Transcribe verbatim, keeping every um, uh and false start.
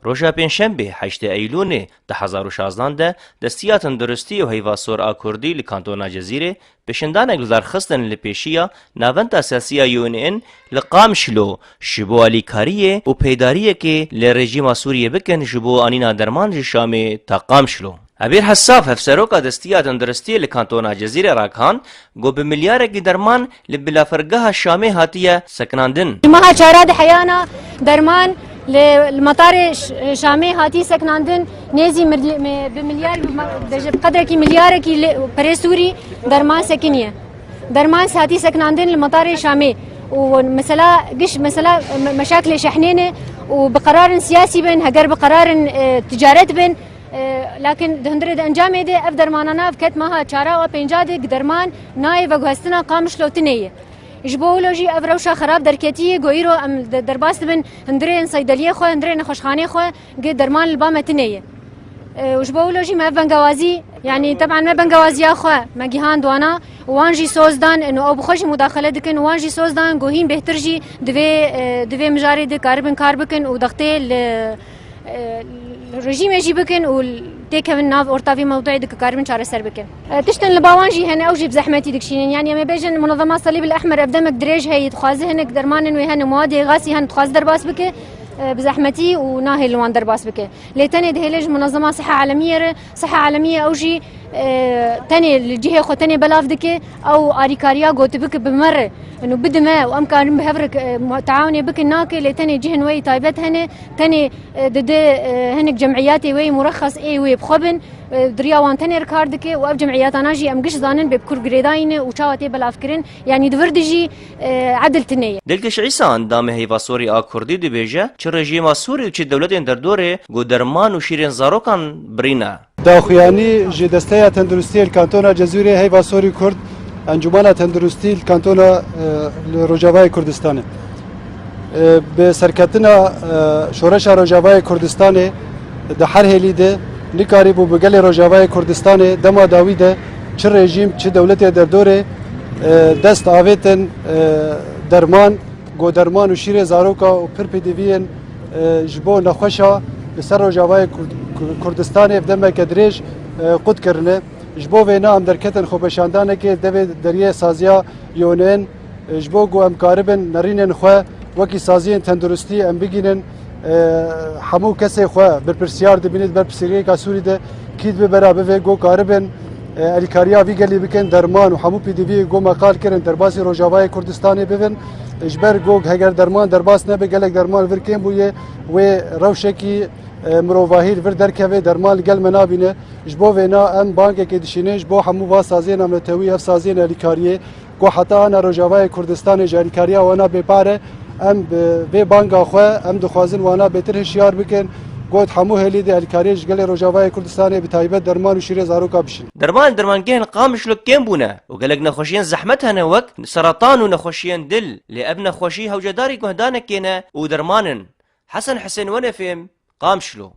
Roja Pêncşembê heştê Eylûnê du hezar û şazdan de Destiya Tenduristî û Heyva Sor a Kurdî li Kantona Cezîrê pêşendanek li dar xistin li pêşiya Navenda Siyasî ya U N li Qamişlo ji bo alîkariyê û peydariyekê li rejîma Sûriyê bikin ji bo anîna derman ji Şamê ta Qamişlo. Ebîr Hesaf, hevseroka Destiya Tenduristiyê li Kantona Cezîrê ragihan ku bi milyarekî derman li bilafirgeha Şamê hatiye sekinandin. Ji meha çara de heyana derman li, li metarê Ş-, Şamê hatî sekinandin, nêzî mil-, me-, bi milyar, bi ma-, bi qedrekî milyarekî li, perê Sûrî derman sekiniye. Derman hatî sekinandin li metarê Şamê. Û mesela giş, mesela me-, meşakilê şehnê ne û bi qerarin siyasî bin, heger bi qerarin, e, ticaret bin, e, lakin di hundirê de encamê de ev dermanana ev ket meha çara û pênca de derman nayê veguhestina Qamişlo tune ye. Ji bo wilo jî ev rewşa xerab derketiye, ku îro em de-, derbas dibin hundirên seydeliyê xwe, hundirên nexweşxanê xwe, gi derman li ba me tune ye. E, û ji bo wilo jî me ev bengewazî, yanî teban me bengewaziya xwe me gihand wana û wan jî soz dan, û ew bi xwe jî mudaxele dikin û wan jî soz dan, ku hîn bêhtir jî di vê, e, di vê mijarê de karibin kar bikin û dextê li, e, li rejîmê jî bikin û têkevin nav orta vê mewduê de ku karibin çareser bikin. E, tiştin li ba wan jî hene, ew jî bi zehmetî dikişînin. Yanî em ê bêjin Munezema Salîb el Ehmer ev demek dirêj heye, dixwaze hinek dermanên wê hene, muadê xasî hene, dixwaze derbas bike, e, bi zehmetî û nahêlin wan derbas bike. Lê tenê dihêle ji Munezema Siha Alemiyê re, Siha Alemiyê ew jî, e, tenê li cihê xwe tenê belav dike, ew arîkariya gotibike bi me re, û bidime û em karin bi hev re, e, mu-, teawnê bikin nake, lê tenê cihên wê yî taybet hene, tenê, e, dide, e, hinek cemiyatê wê yî murexes ê wê bi xwe bin, e, di riya wan tenê re kar dike û ev cemiyatana jî em giş zanin bê bi kur girêdayî ne û çawa tê belavkirin, yanî di vir de jî, e, edil tune ye. Dilkiş Îsa, endamê Heyva Sorî a Kurdî dibêje, çi rejîma Sûrî û çi dewletên derdorê ku derman û şîrên zarokan birîne. Daxuyanî ji Desteya Tenduristiyê li Kantona Cezûrê, Heyva Sorî Kurd, Encûmena Tenduristî li Kantona, e, li Rojavayê Kurdistanê. E, bi serketina, e, Şoreşa Rojavayê Kurdistanê di her hêlî de nikarîbû bi gelê Rojavayê Kurdistanê dema dawî de çi rejîm, çi dewletê derdorê, e, dest avêtin, e, derman, go derman û şîrê zaroka û pir pêdiviyên, e, ji bo nexweşa li ser Rojavayê Kurd-, Kur-, Kurdistanê bi demeke dirêj, e, qut kirine. Ji bo vêna em derketin xwepeşandanekê devê deriyê saziya U N, e, ji bo ku em karibin nerînên xwe wekî saziyên tenduristî em bigînin, e, hemû kesê xwe berpirsiyar dibînin di ber pirsgirêka Sûrî de, kî dibe bera bivê, go karibin, e, alîkariya vî gelî bikin, derman û hemû pêdiviyê go me qal kirin derbasî Rojavayê Kurdistanê bibin. E, ji ber go heger derman derbas nebe, gelek derman vir kêm bûye, wê rewşekî, e, mirovahî li vir derkeve, derman li gel me nabîne. Ji bo vêna em bangekê dişînin ji bo hemû va saziyên navnetewî, ev saziyên alîkariyê, ku heta ana Rojavayê Kurdistanê ji alîkariya wana bêpar e. Em bi vê banga xwe, em dixwazin wana bêtir hişyar bikin. Got hemû hêlî di alîkariyê ji gelê Rojavayê Kurdistanê bi taybet derman û şîrê zaroka bişîn. Derman, dermangehên Qamişlo kêm bûne û gelek nexweşiyên zehmet hene wek seratan û nexweşiyên dil. Lê ev nexweşî hewcedarî guhdanekê ne û derman in. Hesen Hisên, Wenê Fêm, Qamişlo.